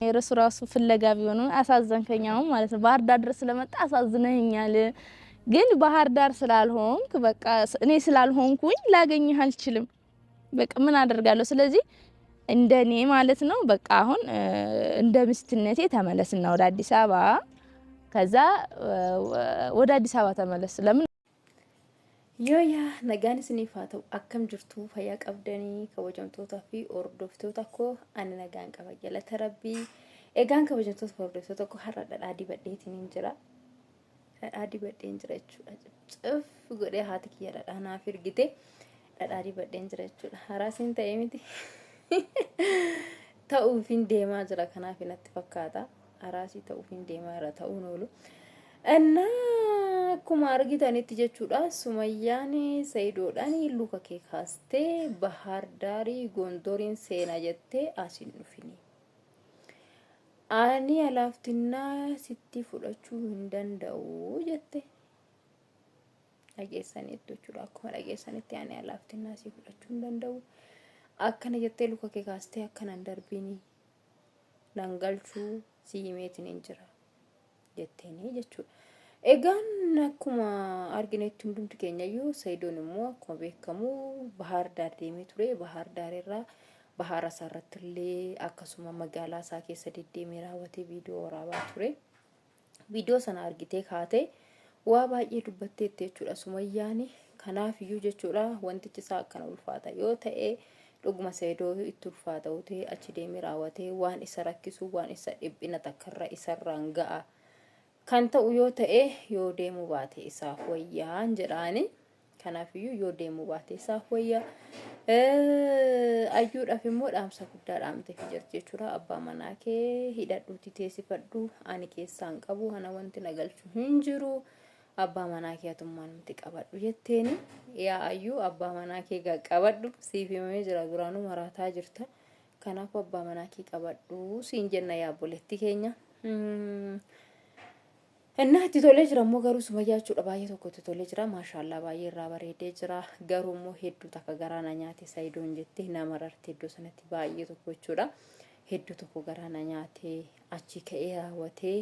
የረሱ ራሱ ፍለጋ ቢሆን አሳዘንከኝ አሁን ማለት ነው። ባህር ዳር ድረስ ስለመጣ አሳዝነኸኛል። ግን ባህር ዳር ስላልሆንክ በቃ እኔ ስላልሆንኩኝ ላገኝህ አልችልም። በቃ ምን አደርጋለሁ? ስለዚህ እንደኔ ማለት ነው በቃ አሁን እንደ ምስትነቴ ተመለስና ወደ አዲስ አበባ፣ ከዛ ወደ አዲስ አበባ ተመለስ። ለምን Yooyaa, nagaan isiniif haa ta'u. Akkam jirtu? Fayyaa qabdanii? Kabajamtootaa fi hordoftoota koo, ani nagaan qaba, galata Rabbii. Egaan kabajamtoota hordoftoota koo, har'a dhadhaa dibadheetiin hin jira. Dhadhaa dibadheen jira jechuudha. Cif godhee haati kiyya dhadhaa naaf ergite, dhadhaa dibadheen jira jechuudha. Haraasiin ta'ee miti, ta'uufin deemaa jira, kanaaf natti fakkaata. Haraasii ta'uufin deemaa jira, ta'uun oolu. Innaa akkuma argitanitti jechuudha, Sumayyaan Sayidoodhaan luka kee kaastee Bahaar Daarii Gondoriin seenaa jettee asiin dhufini. Ani alaaftinnaa sitti fudhachuu hin danda'u jette. Dhageessaniitu jechuudha. Akkuma dhageessanitti, ani alaaftinnaa si fudhachuu hin danda'u. Akkana jettee luka kee kaastee akkana hin darbiini. Nan galchuu si himeetiin hin jira jetteenii jechuudha. Egaan akkuma arginetti hundumti keenyayyuu, Sayidoon immoo akkuma beekamu Bahaar Daar deemee ture. Bahaar Daar irraa bahaara isaa irratti illee akkasuma magaalaa isaa keessa deddeemee raawwatee viidiyoo waraabaa ture. Viidiyoo sana argitee kaatee waa baay'ee dubbatteetti jechuudha Sumayyaan. Kanaaf iyyuu jechuudha, wantichi isaa akkana ulfaata yoo ta'e, dhuguma Sayidoo itti ulfaata yoo ta'e, achi deemee raawwatee waan isa rakkisu, waan isa dhiphina takkarra isarraan ga'a kan ta'u yoo ta'e, yoo deemuu baate isaaf wayyaan jedhaani. Kanaafiyyuu yoo deemuu baate isaaf wayyaa. Ayyuudhaaf immoo dhaamsa guddaa dhaamteef jirti jechuudha. Abbaa manaa kee hidhadhuuti teessifadhu, ani keessaan qabu, ana wanti na galchu hin jiru. Abbaa manaa kee atummaan nuti qabadhu jetteeni. Yaa Ayyuu, abbaa manaa kee qabadhu, siif himamee jira, duraanuu maraataa jirta. Kanaafuu abbaa manaa kee qabadhu siin jenna, yaa obboleettii keenya. Innaa itti tolee jira immoo garuu Sumayyaa jechuudha, baay'ee tokko itti tolee jira, maashaallaa, baay'ee irraa bareedee jira. Garuu immoo hedduu takka garaa na nyaate Sayidoon jettee na mararte iddoo sanatti baay'ee tokko jechuudha. Hedduu tokko garaa na nyaate, achi ka'ee raawwatee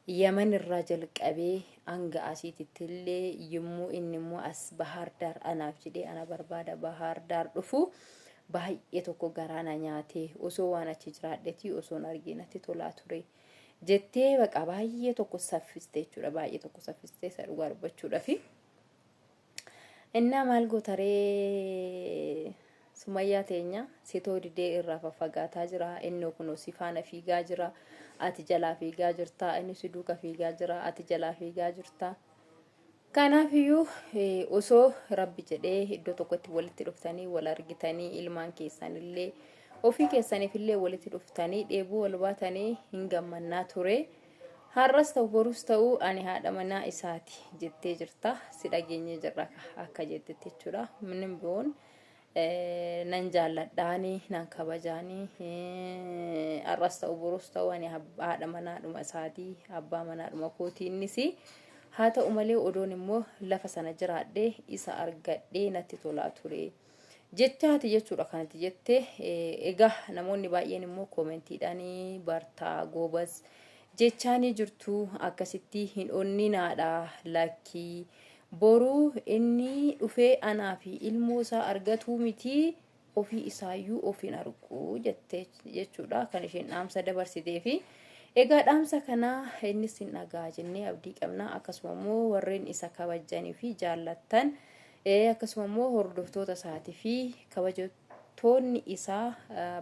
Yaman irraa jalqabee hanga asiititti illee, yommuu inni immoo as Bahaar Daar anaaf jedhee ana barbaada Bahaar Daar dhufu, baay'ee tokko garaa na nyaate, osoo waan achi jiraadhetii osoon argee natti tolaa ture jettee baqa baay'ee tokko saffiste jechuudha, baay'ee tokko saffiste isa dhugaa dubbachuudhafi. Innaa maal gootaree Sumayyaa teenya? Sitoo didee irraa faffagaataa jira, innoo kunoo si faana fiigaa jira, ati jalaa fiigaa jirta, inni si duuka fiigaa jira, ati jalaa fiigaa jirta. Kanaafiyyuu osoo Rabbi jedhee iddoo tokkotti walitti dhuftanii wal argitanii, ilmaan keessanillee ofii keessaniifillee walitti dhuftanii dheebuu wal baatanii hin gammannaa ture. Har'as ta'u borus ta'u ani haadha manaa isaati jettee jirta. Si dhageenyee jirra akka jettetti jechuudha. Minim bihoon nan jaalladhaani, nan kabajaani, har'as ta'u borus ta'u ani haadha manaadhuma isaati, abbaa manaadhuma kooti innis. Haa ta'u malee odoon immoo lafa sana jiraadhee isa argadhee natti tolaa ture jechaati jechuudha kanatti jette. Egaa namoonni baay'een immoo koomentiidhaan bartaa goobas jechaanii jirtu. Akkasitti hin onninaadha, lakkii, boruu inni dhufee anaa fi ilmoo isaa argatuu miti, ofii isaayyuu of hin argu jette jechuudha kan isheen dhaamsa dabarsitee fi egaa dhaamsa kana innis hin dhagaa jennee abdii qabna. Akkasuma immoo warreen isa kabajanii fi jaallattan, akkasuma immoo hordoftoota isaatii fi kabajattoonni isaa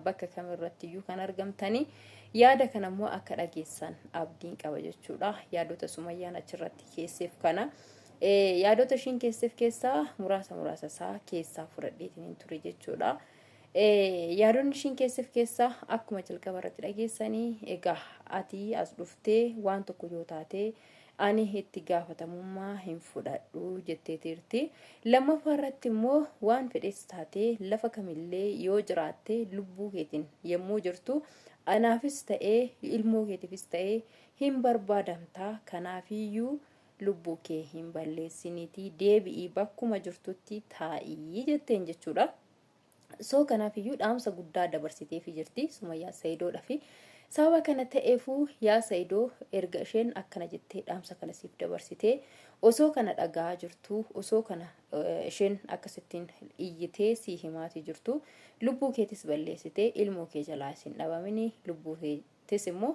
bakka kamirrattiyyuu kan argamtanii, yaada kana immoo akka dhageessan abdiin qaba jechuudha. Yaadota Sumayyaan achirratti keesseef kana, yaadota ishiin keesseef keessaa muraasa muraasa isaa keessaa fudhadheetiin hin ture jechuudha. Yaadonni ishiin keesseef keessaa akkuma jalqaba irratti dhageessanii, egaa ati as dhuftee waan tokko yoo taate ani itti gaafatamummaa hin fudhadhu jetteetiirti. Lammaffaa irratti immoo waan fedhes taatee lafa kamillee yoo jiraatte, lubbuu keetiin yommuu jirtu anaafis ta'ee ilmoo keetiifis ta'ee hin barbaadamta, kanaafiyyuu lubbuu kee hin balleessiniitii deebi'ii bakkuma jirtutti taa'ii jetteen jechuudha. So kanaafiyyuu dhaamsa guddaa dabarsiteefi jirti Sumayyaa Sayidoodhafi. Sababa kana ta'eefuu yaa Sayidoo erga isheen akkana jettee dhaamsa kana siif dabarsitee osoo kana dhaga'aa jirtuu osoo kana isheen akkasittiin iyyitee sii himaatii jirtu lubbuu keetis balleessitee ilmoo kee jalaa isin dhabamini lubbuu keetis immoo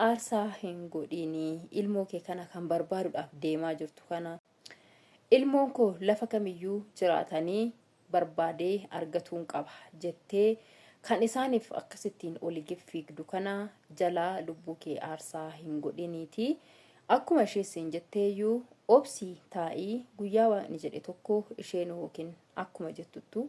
aarsaa hin godhiini ilmoo kee kana kan barbaaduudhaaf deemaa jirtu kana ilmoon koo lafa kamiyyuu jiraatanii barbaadee argatuun qaba jettee kan isaaniif akkasittiin oli gif fiigdu kana jalaa lubbuu kee aarsaa hin godhiniitii akkuma ishee siin jetteeyyuu obsii taa'ii guyyaa waaqni jedhe tokko isheen yookiin akkuma jettuttu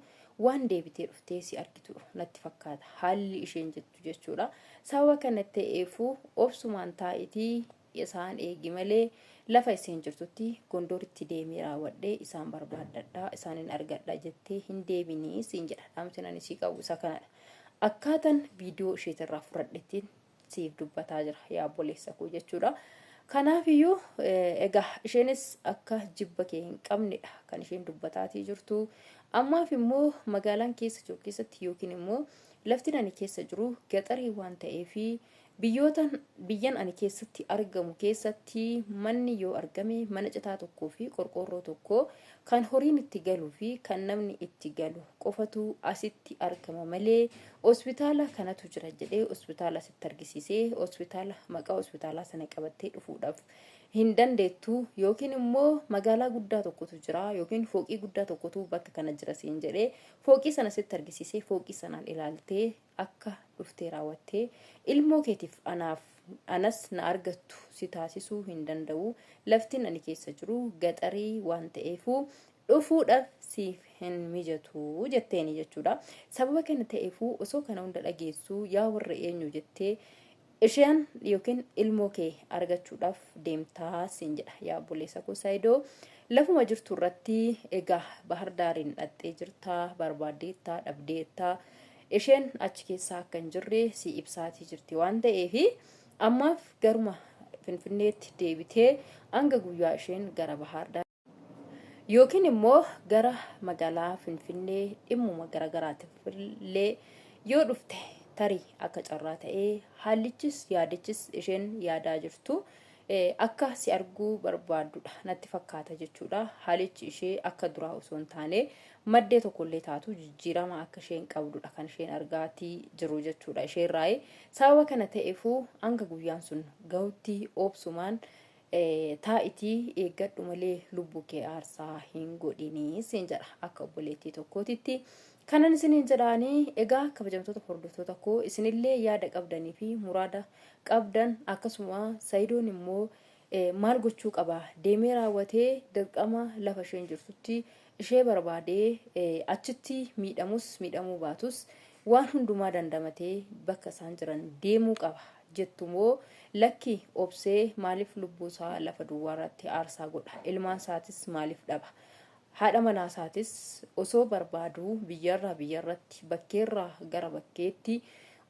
waan deebitee dhuftee si argitu natti fakkaata haalli isheen jettu jechuudha. Sababa kana ta'eefuu obsumaan taa'itii isaan eegi malee lafa isheen jirtutti Gondoritti deemee raawwadhee isaan barbaaddadha, isaanin argadha jettee hin deebinii siin jedha. Dhaamsin ani sii qabu isa kanadha. Akkaatan viidiyoo isheetirraa fudhadhettiin siif dubbataa jira yaa obboleessa koo jechuudha. Kanaafiyyuu egaa isheenis akka jibba kee hin qabnedha kan isheen dubbataatii jirtu. Ammaaf immoo magaalaan keessa jiru keessatti yookiin immoo laftin ani keessa jiru gaxarii waan ta'eefi Biyyoota biyyan ani keessatti argamu keessatti manni yoo argame mana citaa tokkoo fi qorqoorroo tokko kan horiin itti galuu fi kan namni itti galu qofatu asitti argama malee hospitaala kanatu jira jedhee hospitaala sitti argisiisee hospitaala maqaa hospitaalaa sana qabattee dhufuudhaaf hin dandeettu yookiin immoo magaalaa guddaa tokkotu jira yookiin fooqii guddaa tokkotu bakka kana jira siin jedhee fooqii sana sitti argisiisee fooqii sanaan ilaaltee akka dhuftee raawwattee ilmoo keetiif anaaf anas na argattu si taasisuu hin danda'u. Laftin ani keessa jiru gaxarii waan ta'eefuu dhufuudhaaf siif hin mijatu jetteeni jechuudha. Sababa kana ta'eefuu osoo kana hunda dhageessuu yaa warra eenyu jettee isheen yookiin ilmoo kee argachuudhaaf deemtaa siin jedha yaa obboleessa koo Saayidoo. Lafuma jirtu irratti egaa Bahar Daariin dhaqxee jirtaa barbaaddeettaa dhabdeettaa Isheen achi keessa akka hin jirre sii ibsaatii jirti waan ta'eef ammaaf garuma Finfinneetti deebitee hanga guyyaa isheen gara Bahaar Daar yookiin immoo gara magaalaa Finfinnee dhimmuma garagaraatiif illee yoo dhufte tarii akka carraa ta'ee haallichis yaadichis isheen yaadaa jirtu akka si arguu barbaaddudha natti fakkaata jechuudha. Haalichi ishee akka duraa osoo hin taane maddee tokkollee taatu jijjiirama akka isheen qabdudha kan isheen argaatii jiru jechuudha isheerraayi. Sababa kana ta'eefuu hanga guyyaan sun gahutti obsumaan taa'itii eeggadhu malee lubbuu kee aarsaa hin godhinii siin jedha akka obboleettii tokkootitti. Kanan isiniin jedhaanii egaa kabajamtoota hordoftoota koo isinillee yaada qabdanii fi muraada qabdan akkasuma Sayidoon immoo maal gochuu qaba deemee raawwatee dirqama lafa isheen jirtutti ishee barbaadee achitti miidhamus miidhamuu baatus waan hundumaa dandamatee bakka isaan jiran deemuu qaba jettu moo lakki obsee maaliif lubbuu isaa lafa duwwaa irratti aarsaa godha ilmaan isaatis maaliif dhaba Haadha manaa isaatis osoo barbaaduu biyyarraa biyyarratti, bakkeerraa gara bakkeetti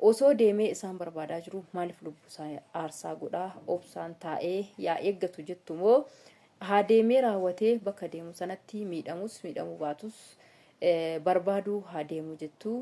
osoo deemee isaan barbaadaa jiru maaliif lubbuu isaa aarsaa godha? Obsaan taa'ee yaa eeggatu jettu moo haa deemee raawwatee bakka deemu sanatti miidhamus miidhamuu baatus barbaaduu haa deemu jettu?